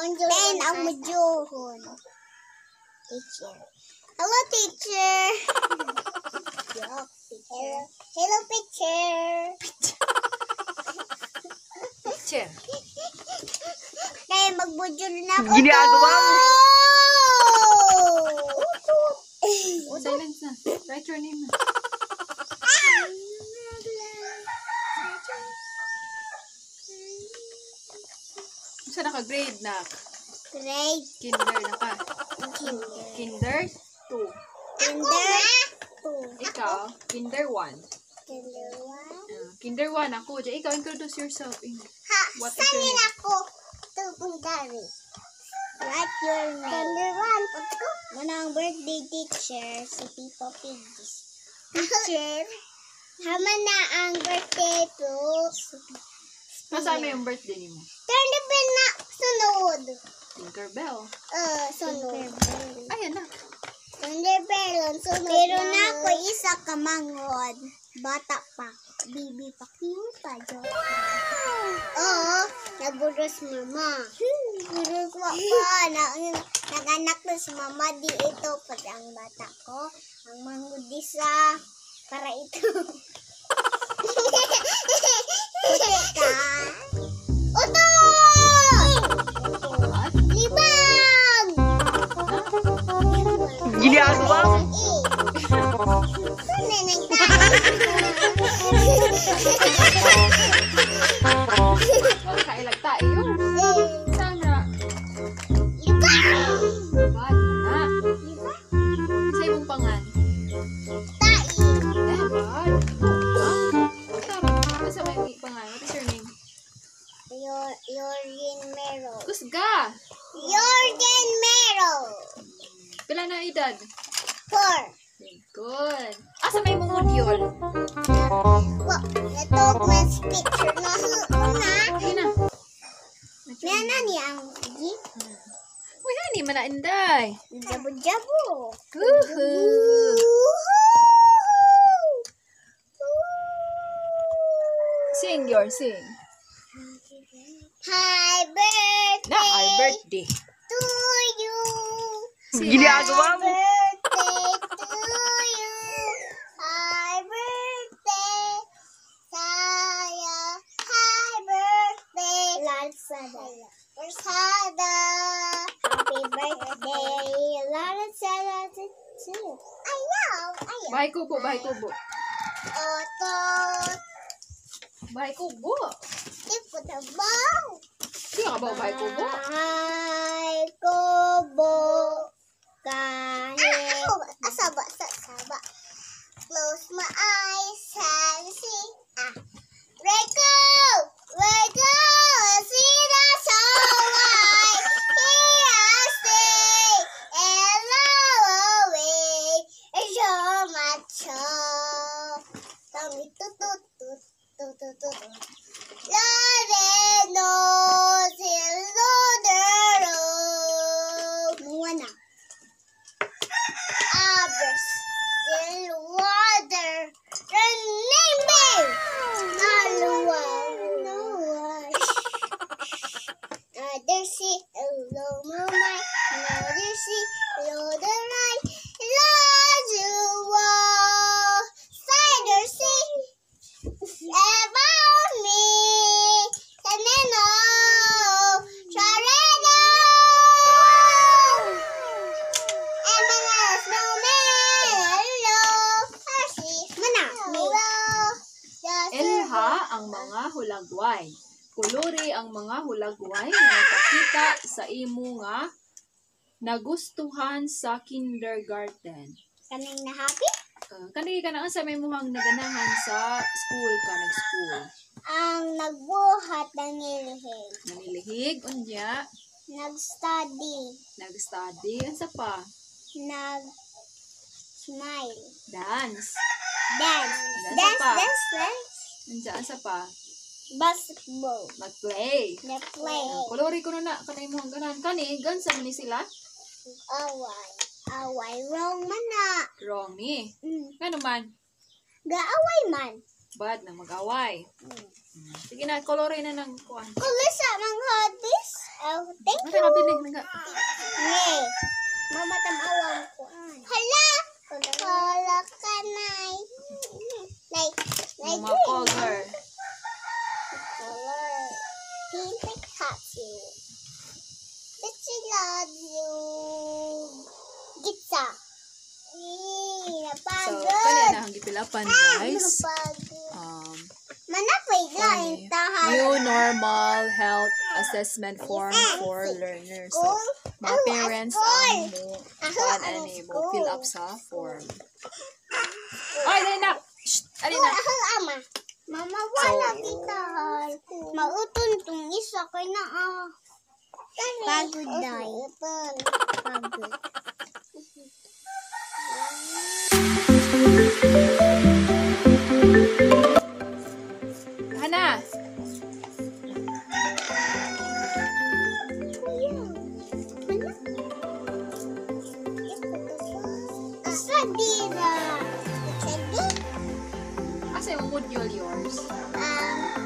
Module 10 ang module. Teacher. Hello, teacher. Joke, teacher. Hello, teacher. Picture. Kaya mag-module na ako. Ginagawa mo. Silence na. Write your name na. Unsa na ka grade na? Grade Kinder na ka. kinder. Kinder 2. Kinder 2. Ikaw, kinder 1. Kinder 1. Kinder 1 ako. Diya, ikaw, introduce yourself. Ha, What is your sanin name? Ako? Tupong dari. Write your name. Kinder 1. Muna ang birthday teacher, si Pipo Piggies. Teacher, hama na ang birthday to. Masama yung birthday nimo. Turn the bell na sunod. Tinkerbell. Sunod. Ayan na. Turn the bell on sunod. Pero na ako isa ka manghod. Bata pa. Bibi pa. Cute pa. Joke. Oo, naguros mama. Guros pa. Na, naganak na si mama. Di ito. Pati ang bata ko. Ang manghod di sa para ito. Puti ka. Uto! What? Libang! Ginagawa mo. Wala ka ilag tayo. Sana. Bad na. Sa imong pangan. Eh, bad. Ha? Tara. Ano sa may pangan? What is your name? Jorgen Mero. Kusga. Jorgen Mero. Pila na edad? 4. Good. Asa may mong module? Wa, natog man si picture na una. Okay na. May na niya ang jeep. Uy, hani man na inday. Jabo-jabo. Woohoo! Sing your sing. Hi birthday Na, our birthday. to you. Sing. Ginagawa mo. Birthday to you. Happy birthday, Saya. Happy birthday, Lalsada. Lalsada. Happy birthday, Lalsada. Ayaw, ayaw. Bahay kubo, bahay kubo. Oto, Bahay kubo. di ko na ba? Di ka ba bahay kubo? Bahay kubo. Kahit... Asaba, sa, saba. Close my eyes and see. Ah. Wake up! Wake up! See the sunlight. Here I stay. And away. You're my child. Tell me tu tu tu tu tu tu tu. Love knows hello the road. Muana. Abers. Still water. Running babe. Nalawa. No. Another sea, hello, my. Another sea, hello, the right. Hello, Cider sea. About me. Taneno. Chareno. And snowman. Hello. Hershey. Mana. Me. Elha ang mga hulagway. Kuluri ang mga hulagway na nakakita sa imo nga nagustuhan sa kindergarten. Kaming na happy? Kani ka na sa may muhang naganahan sa school ka nag-school. Ang nagbuhat ng nilihig. Nanilihig unya, Nag-study. nag-study unsa pa? Nag-smile. Dance. Dance. Dance Dance, pa. dance, dance. Unsa asa pa? Basketball. Mag-play. Na-play. Kuluri ko na kanay mo ganahan kani gansa man ni sila? Away. Away. Wrong man na. Wrong ni. Mm. Ngano man? Gaaway man. Bad na mag-away. Mm. Sige na, kolorin na ng kuan. Color sa mga hobbies. Oh, thank Ano you. ka binig nga? Ngay. Mama tamawang ko. Hala! Hala ka nay. Like, like Mga color. Color. Pink Pikachu. Bitchy love you. Gitsa. Eh, So, napagod. kani na ang gipilapan, guys. Napagod. Manapay ka, Kani, intahan. new normal health assessment form for learners. So, School? mga Ako, parents school. ang mo Ako, kuan ang ani mo fill up school. sa form. Ay, dali na. Shh, dali na. Ako, ama. Mama, wala kita. Mauton tong isa kay na ah. Pagod dai. Pagod. Hana. Kuya. Ano? Asa dira? Sadi? Asa yung module yours?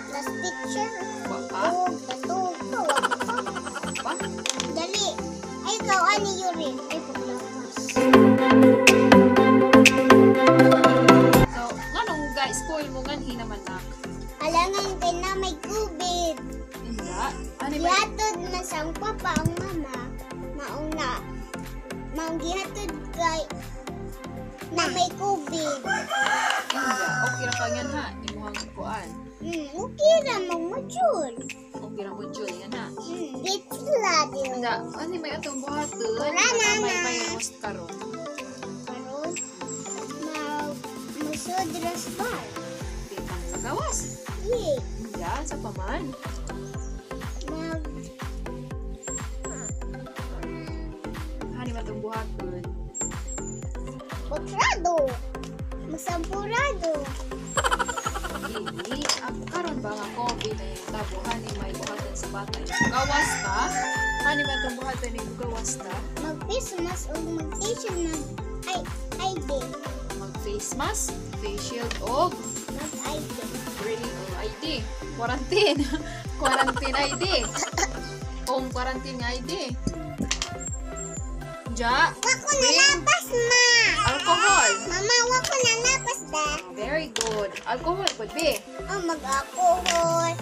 Last picture. Wa pa? Oh, bato. Wa pa. Pa? Dali. Ay, ikaw, ani Yuri. Ay, paglapas. So, nganong guys, school mo nganhi naman nak? Alangan kay na may COVID. Hindi. Ano ba? Gihatod man sa ang papa ang mama, maong na, maong gihatod kay na may COVID. Hindi. Okay ra ka yan ha. Imuhang kuan. Okay ra mag-module. Okay ra module yan ha. Gitla din. Hindi. Ano may atong buhaton? Wala na, May na. may host karon. Karon, mag musodras bar. Di kang pagawas. Ye, Hindi. Sa paman. mag Hani ba itong buhaton? Pokrado. Masampurado. Dili. Ang karon ba nga COVID ay tabo hani may buhaton sa bata. Gawas ta. Hani ba itong buhaton ni gawas ta? Mag-face mask o mag-station mag ay ID. Mag face mask, face shield og Mag ID. really oh, ID. Quarantine. Quarantine ID. Home quarantine nga ID. Ja, Wako bring nalapas ma. alcohol. Mama, wako nalapas da. Very good. Alcohol could be. Oh, mag-alcohol,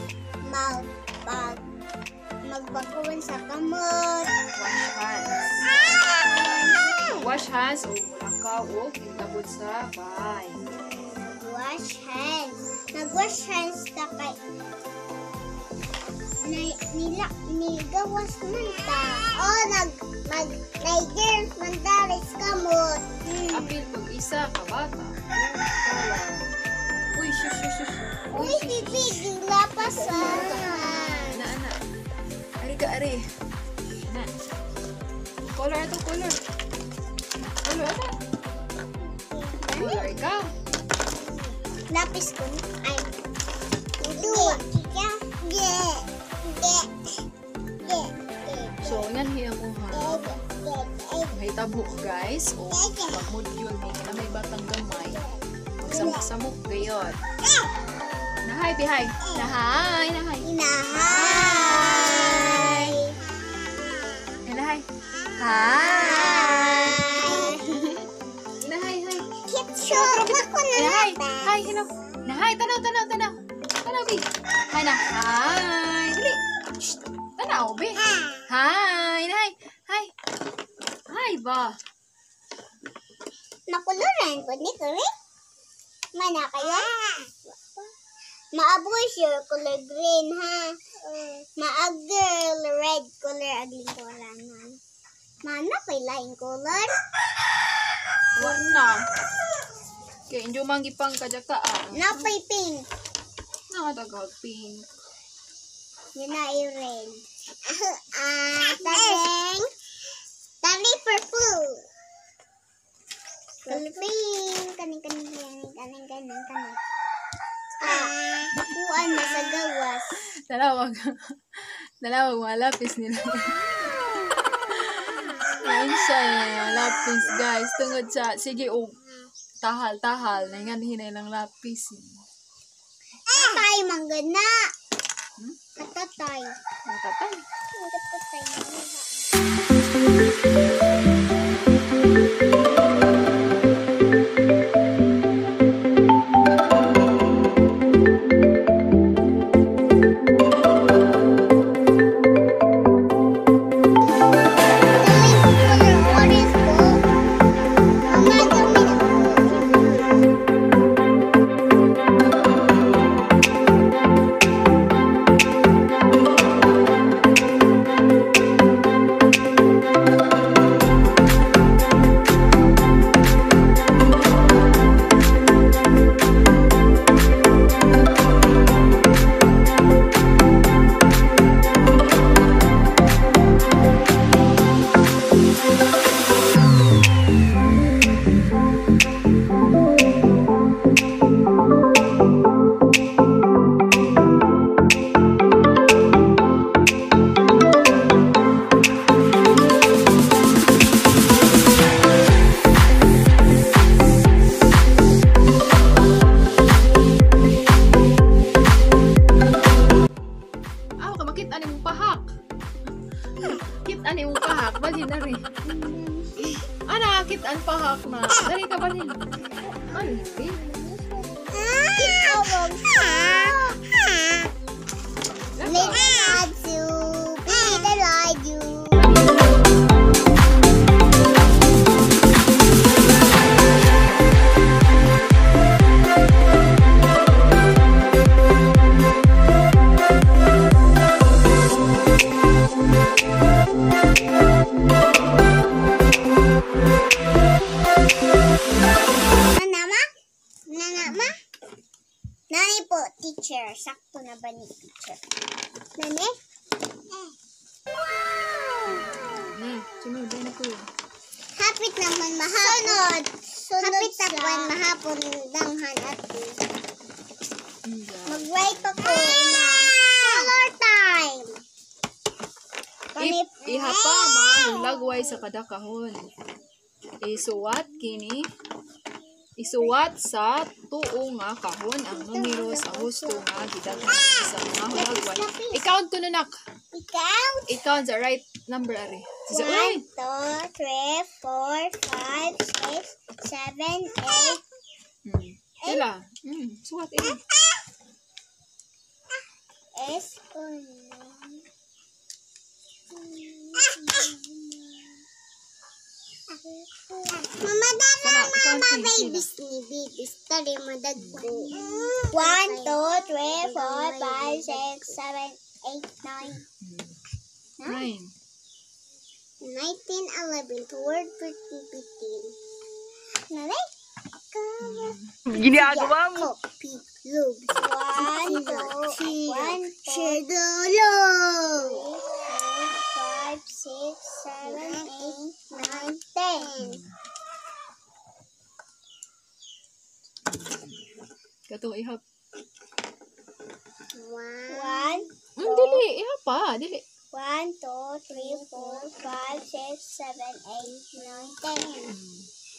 mag pag magbakuan sa kamot. Wash hands. Wash hands o mulakaw o kintabot sa bay. Wash hands. Nag-wash hands ta kay na, nila nigawas man ta. Oh, nag mag Niger man ta ris kamot. Apil pag isa ka bata. Uy, shush, shush, shush. Uy, bibi, gilapas ah. Ana, ana. Ari ka, ari. Ana. Color ato, color. Color ata. Color ikaw. Lapis ko. Ay. Dua. Kika. Ge. Ge. Ge. So, ngan hiya mo ha. Ge. Ge. Mahitabo guys o pag module may na may batang gamay. Magsamok-samok gayon. Nahay, bihay. Nahay, nahay. Inahay. Nahay. Hi. Nahay, hi. Kitso. Ako na Nahay. Hi, hello. Nahay, tanaw, tanaw, tanaw. Tanaw, bi. Hi na. Hi. Dali. Shh. Tanaw, bi. Hi, nahay. Hi. Hi ba? Makuluran po ni Kuri. Mana kayo? Maaboy siya color green ha. Maa girl red color agling kolanan. Mana kay laing color? Wa na. Kay injo man gipang kadya ka ah. Napay pink. Nakadaghag pink. Yun na ay red. Ah, taring. Tari purple. Color pink. Kaning kaning kaning kaning kaning kaning. Ah, kuan na sa gawas. Dalawag. Dalawag mga lapis nila. Yan siya eh, mga lapis guys. Tungod sa, sige o, tahal, tahal. Naingan hinay lang lapis. Patay. Katatay manggana. Katatay. Katatay. Katatay. Kita ang pahak na. Dali ka ba rin? Ay, Nani po, teacher. Sakto na ba ni teacher? Nani? Ne, sunod na ko. Hapit naman mahapon. Sunod. Hapit naman mahapon danghan at mag-write ako na color time. Ihapa mahulagway sa kada kahon. Isuwat kini. Isuwat sa tuo nga kahon ang numero sa husto nga gidaghan sa mga hulagway. I-count ko na nak. I-count? I-count sa right number ari. 1, 2, 3, 4, 5, 6, 7, 8. Ila. Suwat eh. S O N. Mama, dala, mama, babies ni babies. Tari madagko. 1, 2, 3, 4, 5, 6, 7, 8, 9. 9. 19, 11, 12, 13, 15. Nanay? Ginagawa mo. Copy. Lubs. 1, 2, 1, 2, 3, 4, 5, 6, 7, 8, 9, 10. Katong ihap. 1. Dili, ihap pa, dili. 1, 2, 3, 4, 5, 6, 7, 8, 9, 10.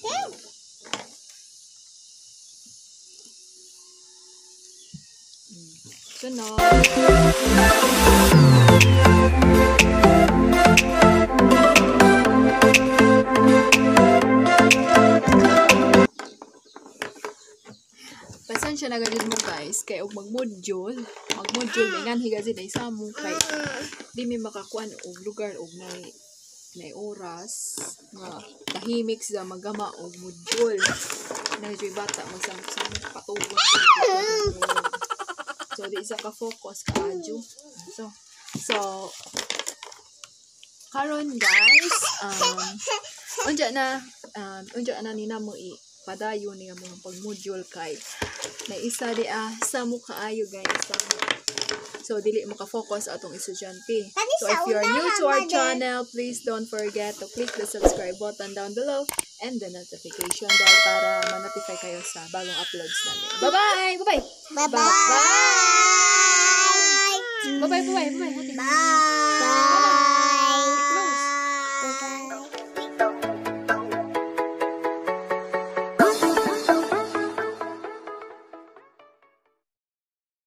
10. Sunod. Pasensya na ganun mo guys, kay og magmodule ingan higasin ay samo kay di mi makakuan og lugar og nay oras nga tahimik sila magama og module. Nagjuy bata magsamok-samok patugon. So di isa ka focus kaadyo. So karon guys, unja na nina mo i padayon nga mga pagmodule kay na isa di sa mo kaayo guys. So dili maka-focus atong estudyante. So if you are new to our channel, please don't forget to click the subscribe button down below and the notification bell para ma-notify kayo sa bagong uploads namin. Bye-bye! Bye-bye! Bye-bye! Bye-bye! Bye-bye! Bye-bye! Bye!